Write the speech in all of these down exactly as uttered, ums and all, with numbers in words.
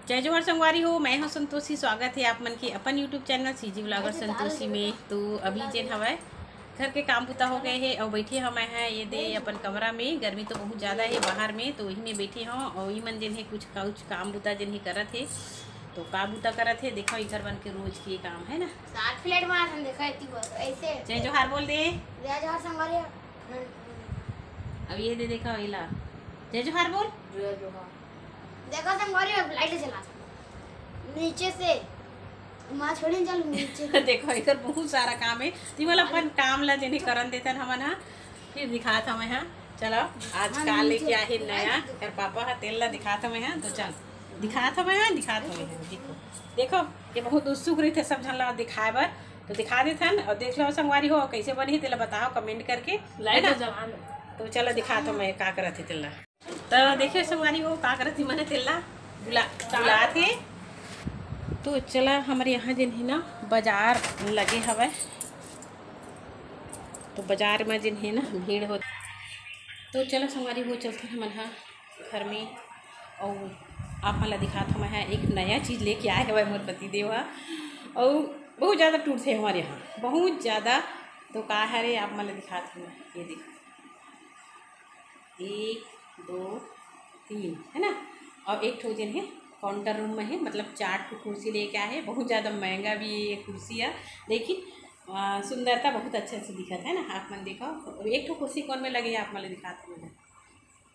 जय जोहार संगवारी हो, मैं हूं संतोषी। स्वागत हे आप मन के अपन YouTube channel CG Vlogger Santoshi में। तो अभी जेन हवय, घर के काम बुता हो गए हे अउ बैठे हवं मैं ह ये दे अपन कमरा में। गर्मी तो बहुत ज़्यादा हे बाहर में, तो वही में बैठे हवं। अउ ई मन जेन हे कुछ कुछ काम बुता जेन हे करत हे। तो का बुता करत हे देखो, इकर मन के रोज के काम है ना। सात प्लेट मार हम देखा इतनी बार ऐसे। जय जोहार बोल दे। जय जोहार संगवारी। अब ये दे देखो इला। जय जोहार बोल। जय जोहार। देखो संगवारी, अब लाइट जला नीचे से। माँ छोड़े चल नीचे। देखो इधर बहुत सारा काम है, तो ये वाला अपन काम ला जेन हे करन देथन हमन हा। फिर दिखात हवं मैं हा। चलो, आज हाँ, का नीचे लेके आहे नया, कर पापा हा तेल ला दिखात हवं मैं हा। तो चल दिखात हवं मैं हा, दिखात हवं मैं हा। देखो, देखो, ये बहुत उत्सुक रहिथे सब झन ला दिखाए बर। तो दिखा देथन अउ देख लो संगवारी हो, कैसे बनही तेला बताओ कमेंट करके, है लाइट ना? जला में। तो चलो दिखात हवं मैं का करत हे तेला। तो देखिए संगवारी हो का करत हे, मने तेला बुला बुलात हे। तो चला, हमर यहाँ जेन हे ना बाजार लगे हवय, तो बाजार में जेन हे ना भीड़ होत। तो चला संगवारी हो, चलथन हमन हा घर में। अउ आप मन ला दिखात हवं मैं हा, एक नया चीज़ लेके आए हवय मोर पति देव हा। अउ बहुत ज़्यादा टूटथे हमर यहाँ, बहुत ज़्यादा। तो का हरे आप मन ला दिखात हवं मैं, ये देखो, एक, दो, तीन, है ना। अउ एक ठो जेन हे काउंटर रूम में हे, मतलब चार ठो कुर्सी लेके आए हे। बहुत ज़्यादा महंगा भी ये कुर्सी है, लेकिन आ, सुंदरता बहुत अच्छा से दिखत है ना। आप मन देखो, एक ठो कुर्सी कोन में लगे हे आप मन ला दिखात हवं मैं।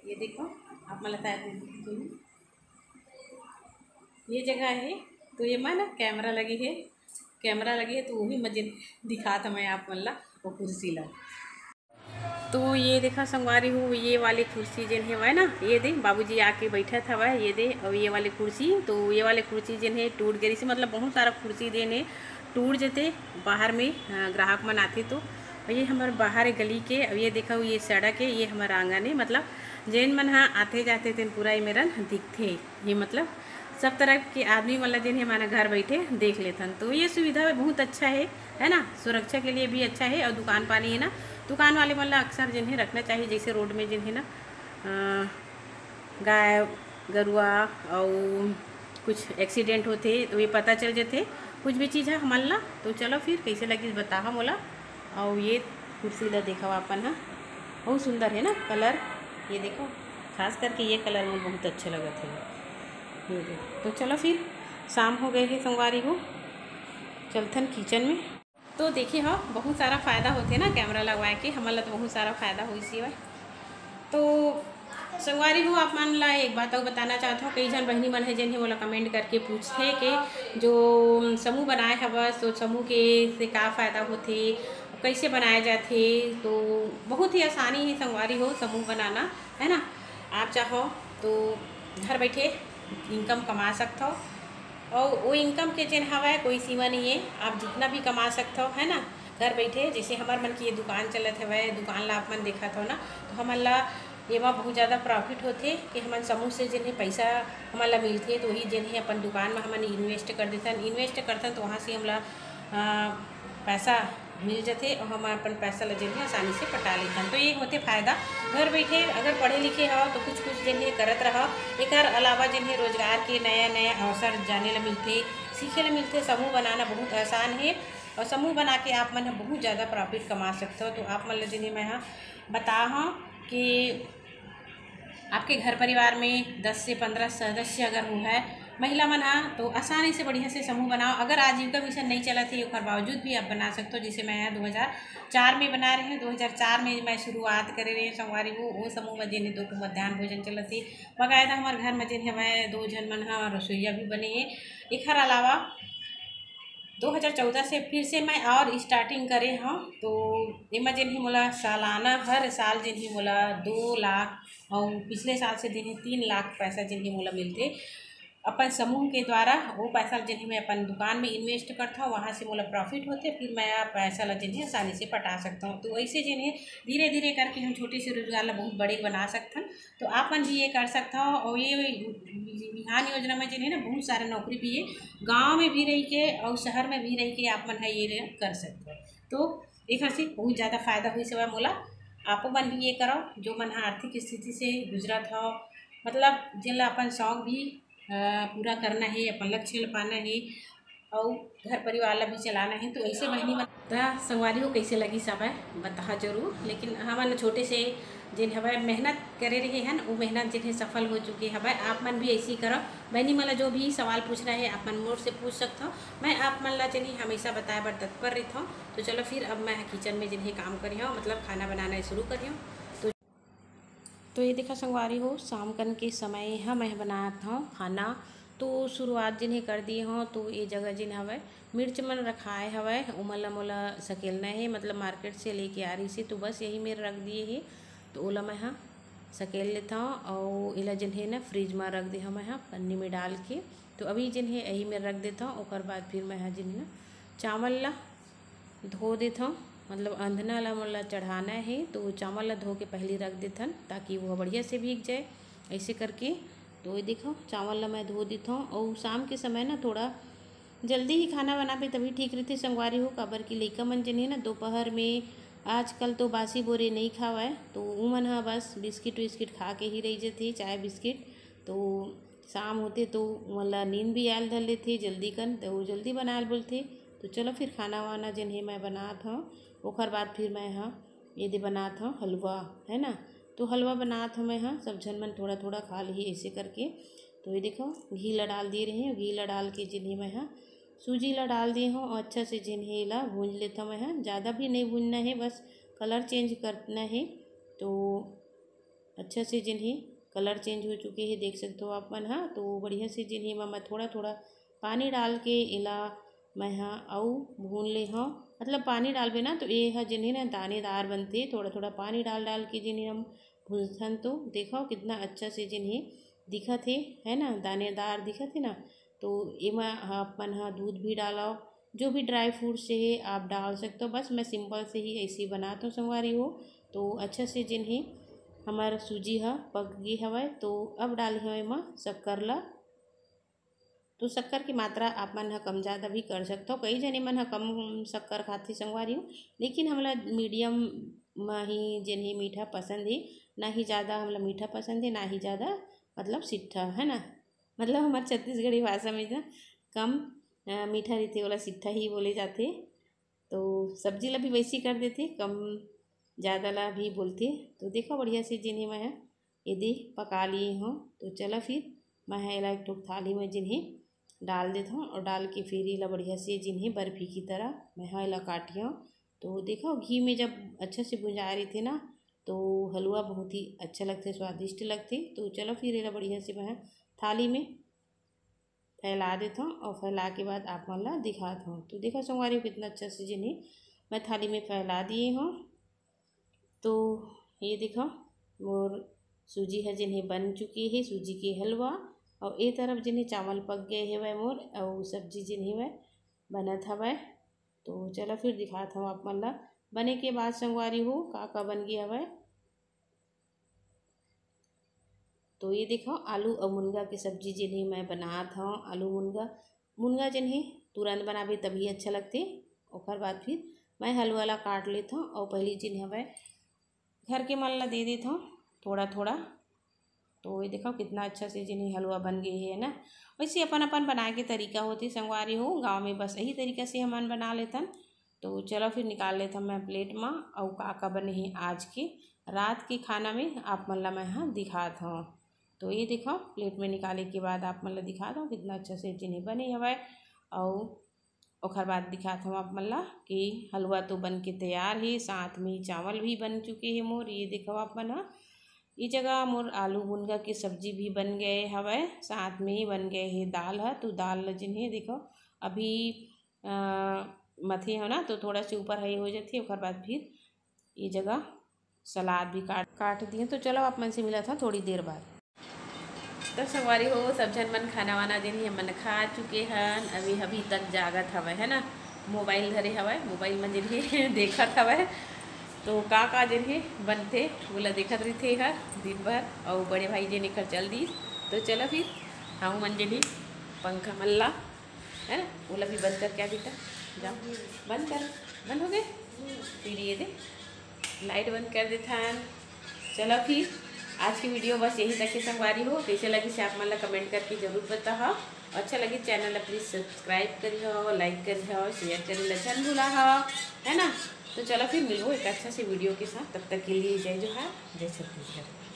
ये देखो, आप मन ला शायद नहीं दिखत होही। ये जगह हे, तो ये मा ना कैमरा लगे हे, कैमरा लगे हे, तो वही मा जेन दिखात हवं मैं आप मन ला, वो कुर्सी ला। तो ये देखा संगवारी हो, ये वाली कुर्सी जेन हेवय ना, ये दे बाबूजी आके बैठत हवय, ये दे, अउ ये वाली कुर्सी, तो ये वाली कुर्सी जेन हे टूट गे रहिसे, मतलब बहुत सारा कुर्सी जेन हे टूट जथे बाहर में, अ, ग्राहक मन आथे तो। अउ ये हमर बाहर हे गली के, अउ ये देखा ये सड़क हे, ये हमर आंगन हे, मतलब जेन मन ह आथे जाथे तेन पूरा ए मेरन दिखथे। ये मतलब सब तरह के आदमी मन ला जेन हे माना घर बैठे देख लेथन, तो ये सुविधा बहुत अच्छा हे, है ना, सुरक्षा के लिए भी अच्छा हे। अउ दुकान पानी हे ना, दुकान वाले मन ला अक्सर जेन हे रखना चाहिए, जैसे रोड में जेन हे ना, अ, गाय गरुआ अउ कुछ एक्सीडेंट होथे तो ये पता चल जथे कुछ भी चीज़ है हमन ला। तो चलो फिर कैसे लगिस बताहा मोला। अउ ये कुर्सी ला देखव अपन ह, बहुत सुंदर हे ना कलर। ये देखो, खास करके ये कलर मोला बहुत अच्छा लगत हे। ये देखो, तो चलो फिर शाम हो गए हे संगवारी हो, चलथन किचन में। तो देखे हो, बहुत सारा फ़ायदा होथे ना कैमरा लगवाए के, हमन ला तो बहुत सारा फ़ायदा होइस हवय। तो संगवारी हो, आप मन ला एक बात अउ बताना चाहत हव, कई झन बहिनी मन हे जेन हे मोला कमेंट करके पूछथे के जो समूह बनाए हवस, तो समूह के से का फ़ायदा होथे, कैसे बनाए जाथे। तो बहुत ही आसानी हे संगवारी हो समूह बनाना, है ना। आप चाहो तो घर बैठे इनकम कमा सकथव, और वो इनकम के जेन हवय कोई सीमा नहीं है, आप जितना भी कमा सकथव, है ना। घर बैठे जैसे हमर मन की ये दुकान चलत हवय, दुकान ला आप मन देखत हव ना, तो हमन ला एमा बहुत ज़्यादा प्रॉफिट होथे कि हमन समूह से जेन हे पैसा हमन ला मिलथे, तो वही जेन हे अपन दुकान में हमन इन्वेस्ट कर देथन। इन्वेस्ट करथन तो वहाँ से हमला, अ, पैसा मिल जथे और हम अपन पैसा ला जेन हे आसानी से पटा लेथन। तो ये होथे फायदा, घर बैठे अगर पढ़े लिखे हव तो कुछ कुछ जेन हे करत रहव। एकर अलावा जेन हे रोजगार के नया नया अवसर जाने ला मिलथे, सीखे ला मिलथे। समूह बनाना बहुत आसान हे और समूह बना के आप मन ह बहुत ज़्यादा प्रॉफिट कमा सकथव। तो आप मन ला जेन हे मैं ह बताहूँ कि आपके घर परिवार में दस से पन्द्रह सदस्य अगर हो है महिला मन हा, तो आसानी से बढ़िया से समूह बनाओ। अगर आजीविका मिशन नहीं चलत हे, ओकर बावजूद भी आप बना सकते हो। जैसे मैं दो हज़ार चार में बना रहे हूँ, दो हज़ार चार में मैं शुरुआत करे रहे संगवारी हो, वो समूह में जेन हे दो ठो मध्यान्ह भोजन चलत हे, बाकायदा हमारे घर में जेन हे मैं दो झन मन हा रसोईया भी बने हे। एकर अलावा दो हज़ार चौदह से फिर से मैं और स्टार्टिंग करे हूँ, तो एमा जेन हे मोला सालाना, हर साल जेन हे मोला दो लाख और पिछले साल से जेन हे तीन लाख पैसा जेन हे मोला मिलथे। अपन समूह के द्वारा वो पैसा जेन हे मैं अपन दुकान में इन्वेस्ट करता हूँ, वहाँ से मोला प्रॉफिट होथे, फिर मैं आ पैसा ला जेन हे आसानी से पटा सकता हूँ। तो ऐसे जेन हे धीरे धीरे करके हम छोटे से रोजगार ला बहुत बड़े बना सकथन। तो आप मन भी ये कर सकत हव। और ये बिहान योजना में जेन हे ना बहुत सारा नौकरी भी हे, गांव में भी रह के और शहर में भी रह के आप मन ह ये कर सकत हव। तो एखर से बहुत ज़्यादा फायदा होइस हवय मोला। आपो मन भी ये करव, जो मन ह आर्थिक स्थिति से गुजरत हव, मतलब जेन ला अपन शौक भी अ, पूरा करना हे, अपन लक्ष्य ल पाना हे, अउ घर परिवार ला भी चलाना हे। तो ऐसे बहिनी मन, त संगवारी हो, कैसे लगी सब है बताहा जरूर। लेकिन हमन छोटे से जेन हवय मेहनत करे रहे हन, वो मेहनत जेन हे सफल हो चुके हवय। आप मन भी ऐसे ही करो। बहिनी मन ला जो भी सवाल पूछना हे, आप मन मोर से पूछ सकथो। मैं आप मन ला जेन हे हमेशा बताए बर तत्पर रहिथो। तो चलो फिर अब मैं किचन में जेन हे काम करियो, मतलब खाना बनाना शुरू करियो। तो तो ये देखा संगवारी हो, शाम कन के समय ह मैं बनात हव खाना। तो शुरुआत जेन हे कर दिए हव, तो ये जगह जेन हवय मिर्च मन रखाए हवय, ओमन ला मोला सकेलना हे, मतलब मार्केट से लेके आ रही से, तो बस यही मेर रख दिए हे। तो ओला मैं ह सकेल लेथव, अउ एला जेन हे ना फ्रिज म रख दे हव मैं ह पन्नी में डाल के। तो अभी जेन हे यही मेर रख देथव, ओकर बाद फिर मैं ह जेन हे ना चावल ला धो देथव, मतलब अंधना ला मोला चढ़ाना हे, तो चावल ला धो के पहली रख देथन, ताकि वो बढ़िया से भीग जाए। ऐसे करके तो ये देखो, चावल ला मैं धो देथव। और शाम के समय ना थोड़ा जल्दी ही खाना बनाबे तभी ठीक रहिथे संगवारी हो, काबर कि लइका मन जेन हे ना दोपहर में आजकल तो बासी बोरे नहीं खावय, तो उमन ह बस बिस्किट विस्किट खा के ही रह जथे, चाय बिस्किट। तो शाम होथे तो ओमन ला नींद भी आयल धर लेथे जल्दी कन, तो वो जल्दी बनायल बोलथे। तो चलो फिर खाना वाना जेन हे मैं बनात हव, ओकर बाद फिर मैं ह ये दे बनात हव हलवा, है ना। तो हलवा बनात हव मैं ह, सब झन मन थोड़ा थोड़ा खा लिही ऐसे करके। तो ये देखो, घी ला डाल दिए रहे हव, घी ला डाल के जेन हे मैं ह सूजी ला डाल दिए हव, और अच्छा से जेन हे ला भूंज लेथव मैं ह। ज़्यादा भी नहीं भूंजना हे, बस कलर चेंज करना हे। तो अच्छा से जेन हे कलर चेंज हो चुके हे, देख सकते हो आप मन ह। तो बढ़िया से जेन हे एमा मैं थोड़ा थोड़ा पानी डाल के एला मैं ह अउ भून ले हव। मतलब पानी डालबे ना तो ये ह जेन हे ना दानेदार बनथे। थोड़ा थोड़ा पानी डाल डाल के जेन हे हम भूंजथन तो देखो कितना अच्छा से जेन हे दिखत हे, है ना, दानेदार दिखत हे ना। तो एमा ह अपन ह दूध भी डालव, जो भी ड्राई फ्रूट्स हे आप डाल सकते हो। बस मैं सिंपल से ही ऐसे ही बनात हव संगवारी हो। तो अच्छा से जेन हे हमर सूजी ह पक गे हवय, तो अब डाले हव एमा शक्कर ला। तो शक्कर की मात्रा आप मन ह कम ज़्यादा भी कर सकते हो। कई जने मन ह कम शक्कर खाथे संगवारी हो, लेकिन हमला मीडियम म ही जेन हे मीठा पसंद हे, ना ही ज़्यादा हमला मीठा पसंद हे, ना ही ज़्यादा मतलब सिट्ठा, है ना, मतलब हमर छत्तीसगढ़ी भाषा में ना कम अ, मीठा रहिथे ओला सिट्ठा ही बोले जाथे। तो सब्जी ला भी वैसे ही कर देथे, कम ज़्यादा ला भी बोलथे। तो देखो बढ़िया से जेन हे मैं ह एदे पका लिए हव। तो चला फिर मैं ह एला एक ठो थाली में जेन हे डाल देथव और डाल के फिर एला बढ़िया से जेन हे बर्फी की तरह मैं ह एला काटियो। तो देखो घी में जब अच्छा से भुंजाए रहिथे ना, तो हलवा बहुत ही अच्छा लगथे, स्वादिष्ट लगथे। तो चलो फिर एला बढ़िया से मैं ह थाली में फैला देथव और फैला के बाद आप मन ला दिखात हव। तो देखो संगवारी हो, कितना अच्छा से जेन हे मैं थाली में फैला दिए हव। तो ये देखो मोर सूजी ह जेन हे बन चुके हे, सूजी के हलवा। और ए तरफ जेन हे चावल पक गए हेवय मोर, और सब्जी जेन हेवय बनत हवय। तो चलो फिर दिखात हव आप मन ला बने के बाद संगवारी हो का का बन गे हवय। तो ये देखो आलू और मुनगा के सब्जी जेन हे मैं बनात हव। आलू मुनगा, मुनगा जेन हे तुरंत बनाबे तभी अच्छा लगथे। ओकर बाद फिर मैं हलवा ला काट लेथव और पहली जेन हवय घर के मन ला दे देथव थोड़ा थोड़ा। तो ये देखो कितना अच्छा से जेन हे हलवा बन गए हे, है ना। वैसे अपन अपन बनाए के तरीका होथे संगवारी हो, गाँव में बस यही तरीका से हमन बना लेथन। तो चलो फिर निकाल लेथन मैं प्लेट में, अउ का का बने हे आज के रात के खाना में आप मन ला मैं ह दिखात हव। तो ये देखो प्लेट में निकाले के बाद आप मन ला दिखात हव कितना अच्छा से जेन हे बने हवय। अउ ओखर बाद दिखात हव आप मन ला कि हलवा तो बन के तैयार हे, साथ में चावल भी बन चुके हे मोर। ये देखो आप मन ह, ये जगह मोर आलू मुनगा के सब्जी भी बन गए हवय, साथ में ही बन गए हे दाल ह। तो दाल ल जेन हे देखो अभी अ, मथे हो ना, तो थोड़ा से ऊपर हाई हो जाथे। ओकर बाद फिर ये जगह सलाद भी काट काट दिए। तो चलो आप मन से मिलत हव थोड़ी देर बाद। तो संगवारी हो, सब झन मन खाना वाना जेन हे मन खा चुके हन, अभी अभी तक जागत हवय, है ना, मोबाइल धरे हवय, मोबाइल में जेन हे देखत हवय। तो का का जेन हे बनथे ओला देखत रहिथे हर दिन भर, अउ बड़े भाई जेन एकर चल दिस। तो चलो फिर हम मन जेन हे पंखा मन ला, है ना, ओला भी बंद करके आ बेटा, जाओ बंद कर, बंद हो गए। फिर ये दे लाइट बंद कर देथन। चलो फिर आज की वीडियो बस यहीं तक के संगवारी हो। कैसे लगिस आप मन ला कमेंट करके जरूर बताहा। अच्छा लगिस चैनल ला प्लीज सब्सक्राइब करिहा, लाइक करिहा, शेयर करे ला झन भुलाहा, है ना। तो चलो फिर मिलबो एक अच्छा से वीडियो के साथ, तब तक के लिए जय जोहार, जय छत्तीसगढ़।